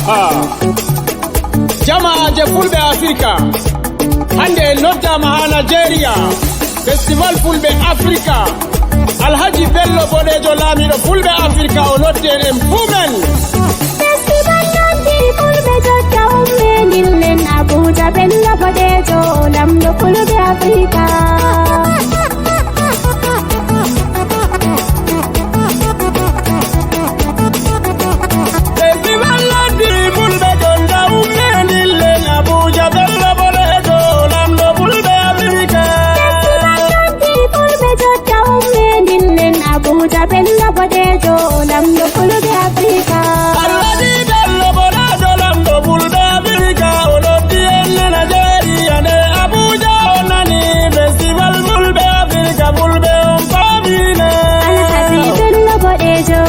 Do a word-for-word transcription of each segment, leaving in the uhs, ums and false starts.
Haa. Jama'aaje Fulɓe Afirka, hannde en noddaama haa Najeriya, Festival Fulɓe Afirka. Alhaji Bello Boɗeejo, laamiiɗo Fulɓe Afirka, o noddi en, en fuu men. Festival noddi Fulɓe jotta, ummen, ndillen Abuja. Bello Boɗeejo, laamɗo Fulɓe Afirka. Festival noddi Fulɓe jotta, ummen, ndillen Abuja. Bello Boɗeejo, laamɗo Fulɓe Afirka. Festival noddi Fulɓe jotta, ummen, ndillen Abuja. Bello Boɗeejo, laamɗo Fulɓe Afirka. Alhaji Bello Boɗeejo, laamɗo Fulɓe Afirka, o noddi en Najeriya nde Abuja, o nani Festival Fulɓe Afirka, Fulɓe on paamii na. Alhaji Bello Boɗeejo.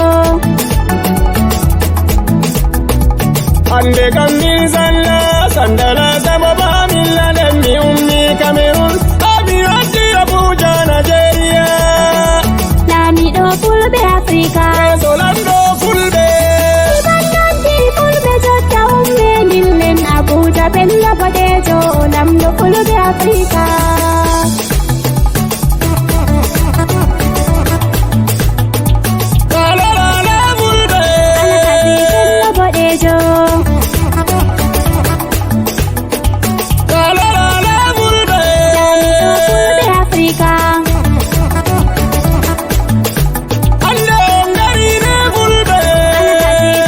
Hannde kam min sanda, sandala sama ba min laden mi ummi Cameroon. Ami waddi Abuja, Najeriya. Laamiiɗo Fulɓe Afirka. Yeeso laamɗo Fulɓe. Iman noddi Fulɓe jotta, ummen, ndillen Abuja. Bello Boɗeejo, laamɗo Fulɓe Afirka. Alhaji Bello Boɗeejo. Laamiiɗo Fulɓe Afirka. Alhaji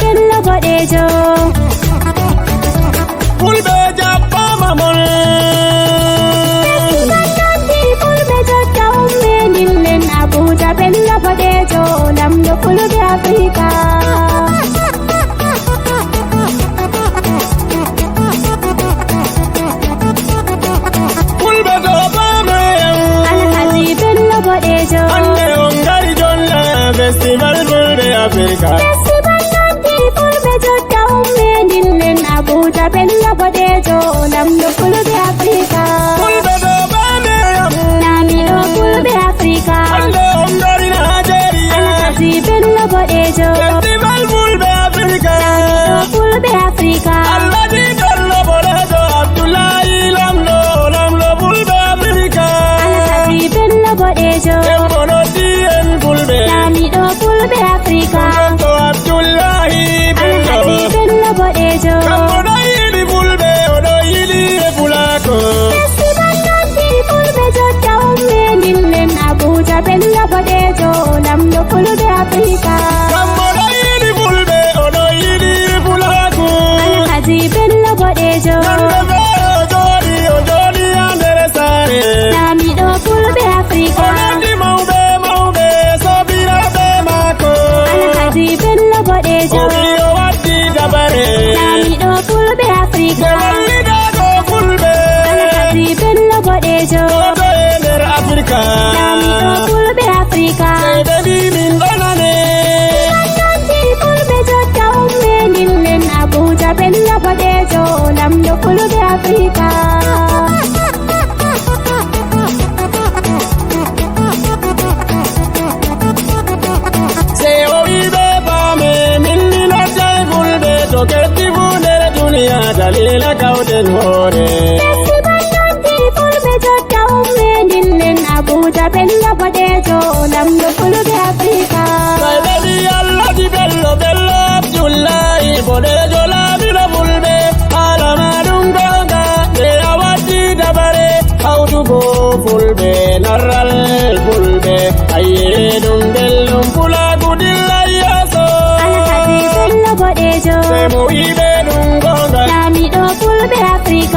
Bello Boɗeejo. Fulɓe jaɓɓaama mon. Festival noddi Fulɓe jotta, ummen, ndillen Abuja. Bello Boɗeejo, laamɗo Fulɓe Afirka. Fulɓe to paame en. Alhaji Bello Boɗeejo. Hannde on ngari jotta Festival Fulɓe Afirka. Festival noddi Fulɓe jotta, ummen, ndillen Abuja. Bello Boɗeejo, laamɗo Fulɓe Afirka. Fulɓe to paame en. Laamiiɗo Fulɓe Afirka. Hannde on ngari Najeriya. Alhaji Bello Boɗeejo. Festival Fulɓe Afirka. Laamiiɗo Fulɓe Afirka. Alhaji Bello Boɗeejo, Abdullahi laamɗo, laamɗo Fulɓe Afirka. Alhaji Bello Boɗeejo. Debbo noddi en Fulɓe. Laamiiɗo Fulɓe Afirka. Debbo Abdullahi Bello. Alhaji Bello Boɗeejo. Kanko ɗo yiɗi Fulɓe, o ɗo yiɗi e Fulaaku. Festival noddi Fulɓe jotta, ummen, ndillen Abuja. Bello Boɗeejo, laamɗo Fulɓe Afirka. Kammo ɗo yiɗi Fulɓe, o ɗo yiɗi Fulaaku. Alhaji Bello Boɗeejo. Ñande feere o jooɗi, o jooɗi haa nder saare. Laamiiɗo Fulɓe Afirka. O noddi mawɓe, mawɓe, soobiraaɓe maako. Alhaji Bello Boɗeejo. O wi'i o waddi dabare. Laamiiɗo Fulɓe Afirka. Nde wallitaago Fulɓe. Alhaji Bello Boɗeejo. Gooto e nder Afirka. Laamiiɗo Fulɓe Afirka. Sey ɓe mbii min ɗo nane. Noddi Fulɓe jotta, ummen, ndillen Abuja. Bello Boɗeejo, laamɗo Fulɓe Afirka. Sey o wi'i ɓe paame, min mi noddey Fulɓe to ketti fuu nder duniya, daliila kawten hoore. Festival noddi Fulɓe jotta, ummen, ndillen Abuja. Bello Boɗeejo, laamɗo Fulɓe Afirka. Sey ɓe mbii Alhaji Bello, Bello Abdullahi, Boɗeejo, laamiiɗo Fulɓe. Haala ma ɗum goonga, nde a waddi dabare, hawtugo Fulɓe, narral Fulɓe. Ayye, ɗum belɗum, Fulaaku dillay yeeso. Alhaji Bello Boɗeejo. Sey mo wi'i ɓe ɗum goonga. Laamiiɗo Fulɓe Afirka.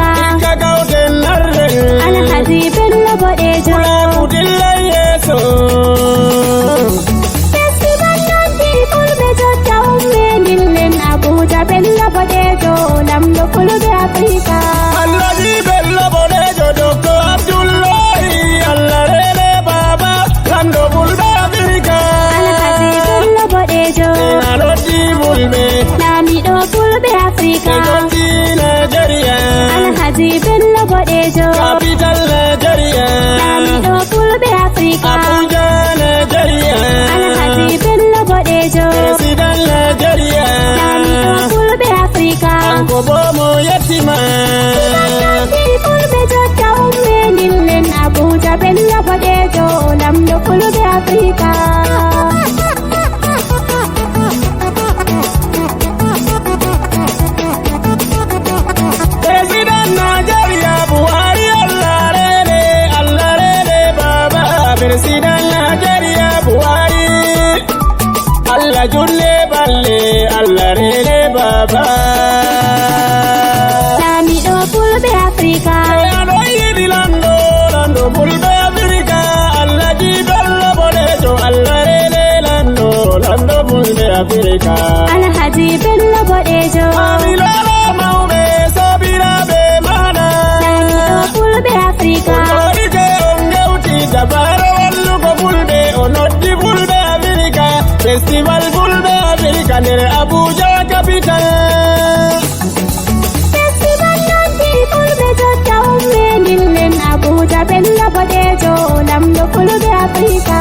Julle balle, Allah rele baba. Laamiɗo fulɓe Afrika. Aɗo yiɗi lanɗo, lanɗo fulɓe Afrika. Alhaji Bello Boɗejo, Allah rele lanɗo, lanɗo fulɓe Afrika. Alhaji Bello Boɗejo. Maami lolo mawɓe, sobiraɓe mana. Laamiɗo fulɓe Afrika. Koɗike on gewti dabare wallugo fulɓe, o noddi fulɓe Afrika. Festival fulɓe Afrika nder Abuja capital. Festival noddi fulɓe jotta umme ndillen Abuja, Bello Boɗejo, lamɗo fulɓe Afrika.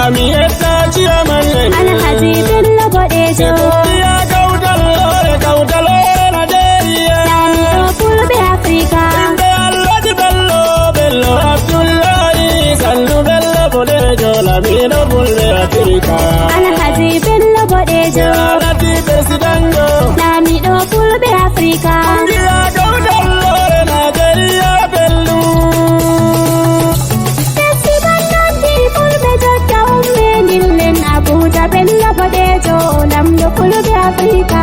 Ami etta ciyaman en. Alhaji Bello Boɗejo. E ɗum wiya kawtal hoore kawtal hoore Najeriya. Laamiɗo fulɓe Afrika. Yimɓe Alhaji Bello, Bello Abdullahi, Sannu Bello Boɗejo, laamiɗo fulɓe Afrika. Alhaji Bello Boɗejo. Alhaji Presidanjo. Laamiɗo fulɓe Afrika. Wiya kawtal hoore Najeriya belɗum. Festival noddi fulɓe jotta umme ndillen Abuja, Bello Boɗejo, lamɗo fulɓe Afrika.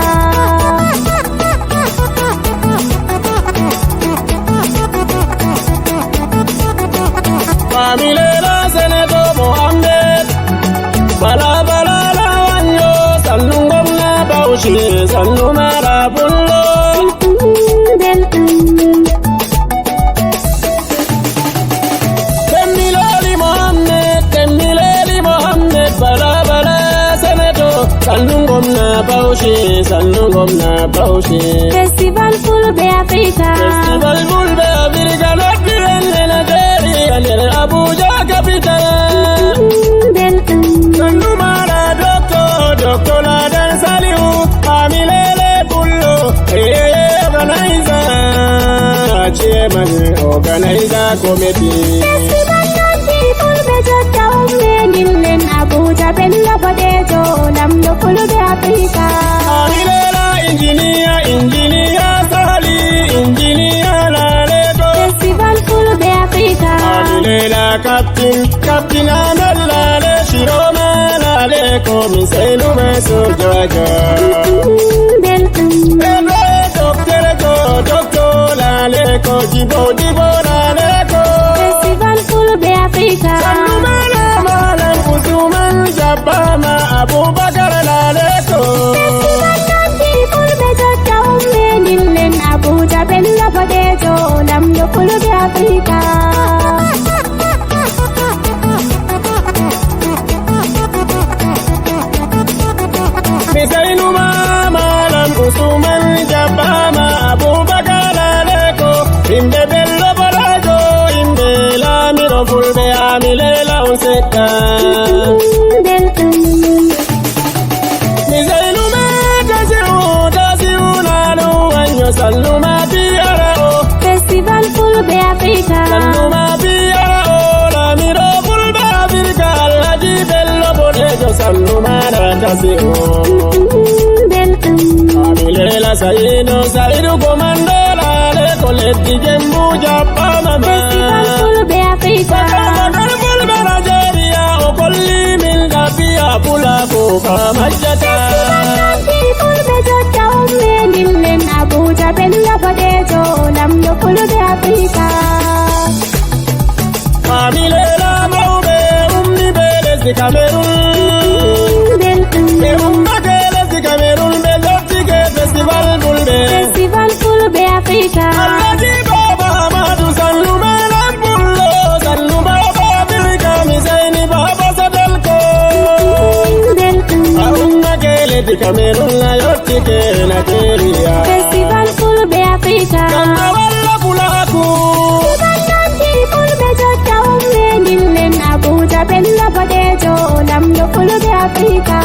Maami lelo Seneto Mohammed, bala bala lawanyo, Sannu gomna Bauchi, Sannu mara pullo. Belɗum. Temmiloli Mohammed, Temmiloli Mohammed, bala bala Seneto, Sannu gomna Bauchi, Sannu gomna Bauchi. Festival fulɓe Afrika. Festival fulɓe Afrika noddi en e Najeriya nder Abuja capital. Belɗum. Sannu mara dokto, dokto Ladan Salihu, Maami lele pullo, eh, organizer, chairman, organizer committee. Festival noddi fulɓe jotta umme ndillen Abuja, Bello Boɗejo, lamɗo fulɓe Afrika. Maami lele engineer, engineer Sali, engineer Laleko. Festival fulɓe Afrika. Maami lele captain, captain Ahmed Lale, Shiroma Laleko, mi Seynu Meso Jojo. Belɗum. Ebe docteur ko, docteur Laleko, Jibo, Jibo Laleko. Festival fulɓe Afrika. Sannu mana malam Usman Jabbama Abubakar Laleko. Festival noddi fulɓe jotta umme ndillen Abuja, Bello Boɗejo, lamɗo fulɓe Afrika. Mi Seynu ma, Malam Usman Jabbama, Abubakar Laleko, yimɓe Bello Boɗejo, yimɓe laamiɗo fulɓe, ami lela on sekka. Belɗum. Mi Seynu ma, Tasiu, Tasiu Nalu, wanyo Sannu ma biyara o. Festival fulɓe Afrika. Sannu ma biyara o, laamiɗo fulɓe Afrika, Alhaji Bello Boɗejo, Sannu ma na Tasiu. Belɗum. Ami lela Sayidu, Sayidu Komando, Laleko, leddi Gembu jaɓɓama ma. Festival fulɓe Afrika. Bakar, bakar fulɓe Nigeria, o kolli min ɗabiya pulako ka majjata. Festival noddi fulɓe jotta umme ndillen Abuja, Bello Boɗejo, lamɗo fulɓe Afrika. Ami lela mawɓe ummi ɓe lesdi Cameroun. Belɗum. Ɓe ummake lesdi Cameroun, ɓe dottike festival fulɓe. Festival fulɓe Afrika. Alhaji Baba Amadou Sannu Malam Pullo, Sannu Baba Afrika, mi Seyni Baba Sadelko. Belɗum. A ummake lesdi Cameroun, a yottike Nigeria. Festival fulɓe Afrika. Kamma walla pulaku. Festival noddi fulɓe jotta umme ndillen Abuja, Bello Boɗejo, lamɗo fulɓe Afrika.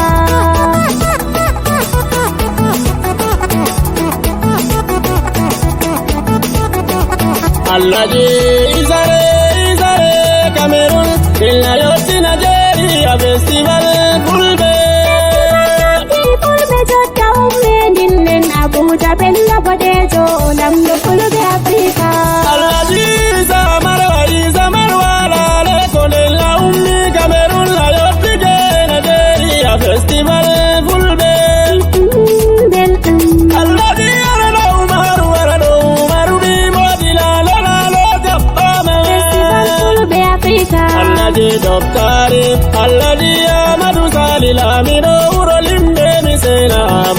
Alhaji Isare, Isare, Cameroun, illa yotti Nigeria, festival fulɓe. Festival noddi fulɓe jotta umme ndillen Abuja, Bello Boɗejo, lamɗo fulɓe Afrika. Alhaji Isa Marwa, Isa Marwa, Laleko, illa ummi Cameroun, la yottike Nigeria.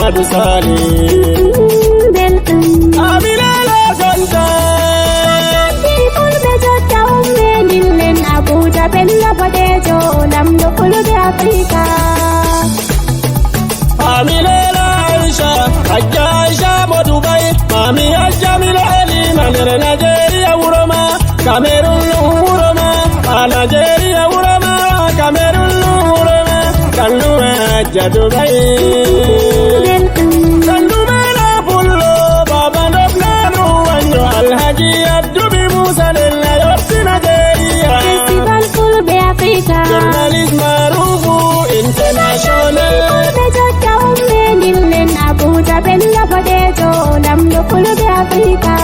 Abdou Sali. Belɗum. Amilala Jonta. Fulɓe jotta umɓe ndillen Abuja, Bello boɗeejo, lamɗo fulɓe Afrika. Amilala Aisha, Hajja Aisha mo Dubai, Mami Hajja Milo Elima nder Nigeria wuro ma. Cameroon wuro ma, a Nigeria wuro ma, Cameroon wuro ma, Sallume Hajja Dubai. Sallume na pullo, baba ndok na ruwanyo, Alhaji Abdou Bi Musa nden na yotti Nigeria. Festival Fulɓe Afrika. Journalist Marufu International. Fulɓe jotta umɓe ndillen Abuja, Bello boɗeejo, lamɗo fulɓe Afrika.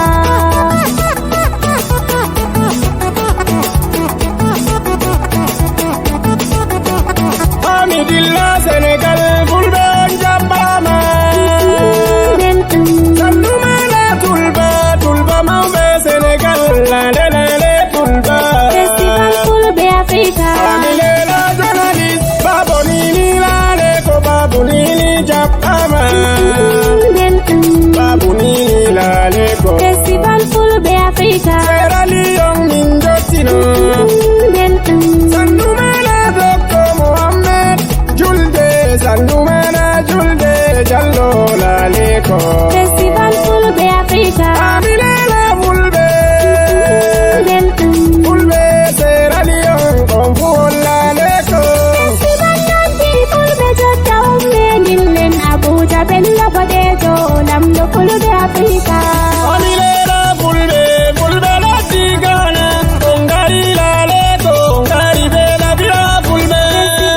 Haa mi dilla Senegal, fulɓe on jaɓɓaama. Sanndu maana tulba, tulba mawɓe Senegal, laale, laale, tulba. Festival Fulɓe Afrika. Haa mi leela journalist, Babu Nini laale ko Babu Nini jaɓɓaama. Babu Nini laale ko. Festival Fulɓe Afrika. Sierra Leone min jottino. Sanndu maana Doktor Mohammed Julde, sanndu maana Julde Jallo laale ko. Festival Fulɓe Afrika. Haa mi leela fulɓe. Fulɓe Sierra Leone, on fuu on laale ko. Festival noddi fulɓe jotta umɓe ndillen Abuja, Bello boɗeejo, lamɗo fulɓe Afrika. Haa mi leela fulɓe, fulɓe lesdi Ghana, on ngari laale ko, on ngari be labira fulɓe.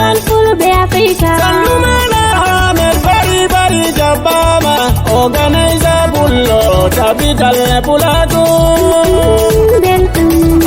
Festival Fulɓe Afrika. Sanndu maana Ahmed Bari Bari jaɓɓaama, organizer Bullo, capital Pulaaku.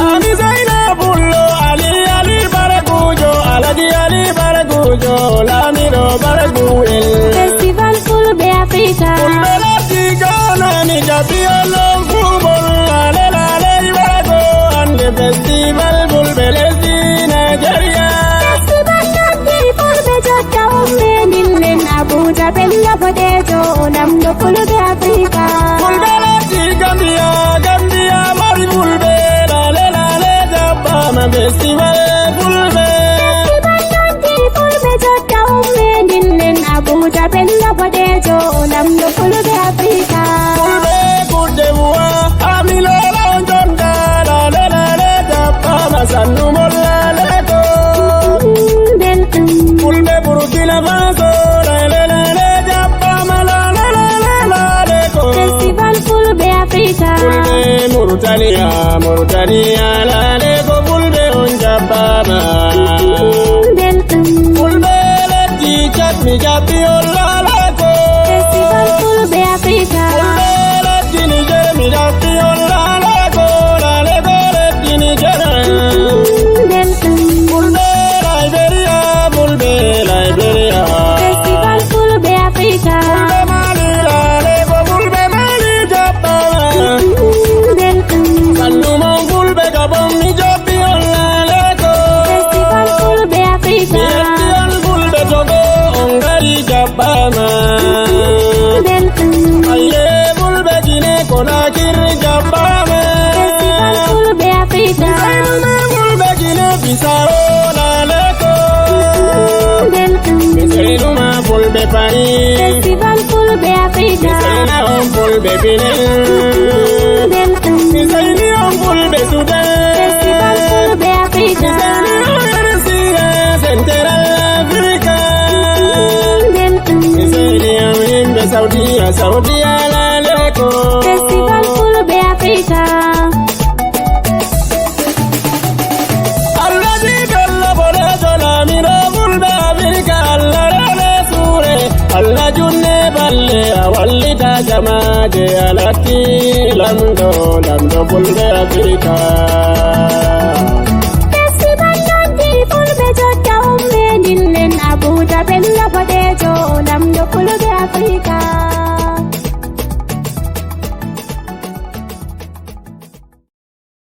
Ami Zaina Bullo, Ali Ali Baragujo, Alhaji Ali Baragujo, laamiɗo Baraguel. Festival Fulɓe Afrika. Fulɓe lesdi Ghana, mi jaɓɓi on fuu, laale, laale, Barago, hannde festival fulɓe lesdi Nigeria. Festival noddi fulɓe jotta umɓe ndillen Abuja, Bello boɗeejo, lamɗo fulɓe Afrika. Fulɓe lesdi Gambia, Gambia mari fulɓe, laale, laale, jaɓɓaama festival fulɓe. Festival noddi fulɓe jotta umɓe ndillen Abuja, Bello boɗeejo, lamɗo fulɓe Afrika. Fulɓe kudde buwa, haa mi leela on jonta, laale, laale, jaɓɓaama sanndu mon laale ko. Fulɓe Burkina Faso, laale, laale, jaɓɓaama, laale, laale, laale ko. Festival Fulɓe Afrika. Fulɓe Mauritania, Mauritania, laale ko fulɓe on jaɓɓaama. Fulɓe lesdi Chad, mi jaɓɓi on laale ko. Festival Fulɓe Afrika. Fulɓe lesdi Niger, mi jaɓɓi on laale ko, laale ko lesdi Niger. Fulɓe Liberia, fulɓe Liberia. Festival Fulɓe Afrika. Fulɓe Mali, laale ko fulɓe Mali jaɓɓaama. Sanndu mon fulɓe Gabon, mi jaɓɓi on laale ko. Festival Fulɓe Afrika. Mi yetti on fulɓe Togo, on ngari jaɓɓaama. Aye fulɓe Guinée Conakry jaɓɓaama. Festival Fulɓe Afrika. Fulɓe Guinée Bissau laale ko. Belɗum. Mi seynu ma fulɓe Paris. Festival Fulɓe Afrika. Mi seyna on fulɓe Benin. Belɗum. Mi seyni on fulɓe Sudan. Festival Fulɓe Afrika. Mi seyni on R C A Central Africa. Belɗum. Mi seyni on yimɓe Saudiya, Saudiya laale ko. Festival Fulɓe Afrika. Allah ji Bello boɗeejo laamiɗo fulɓe Afirka, Allah reene suure, Allah junne balle, a wallita jamaaje, a latti lamɗo, lamɗo fulɓe Afirka.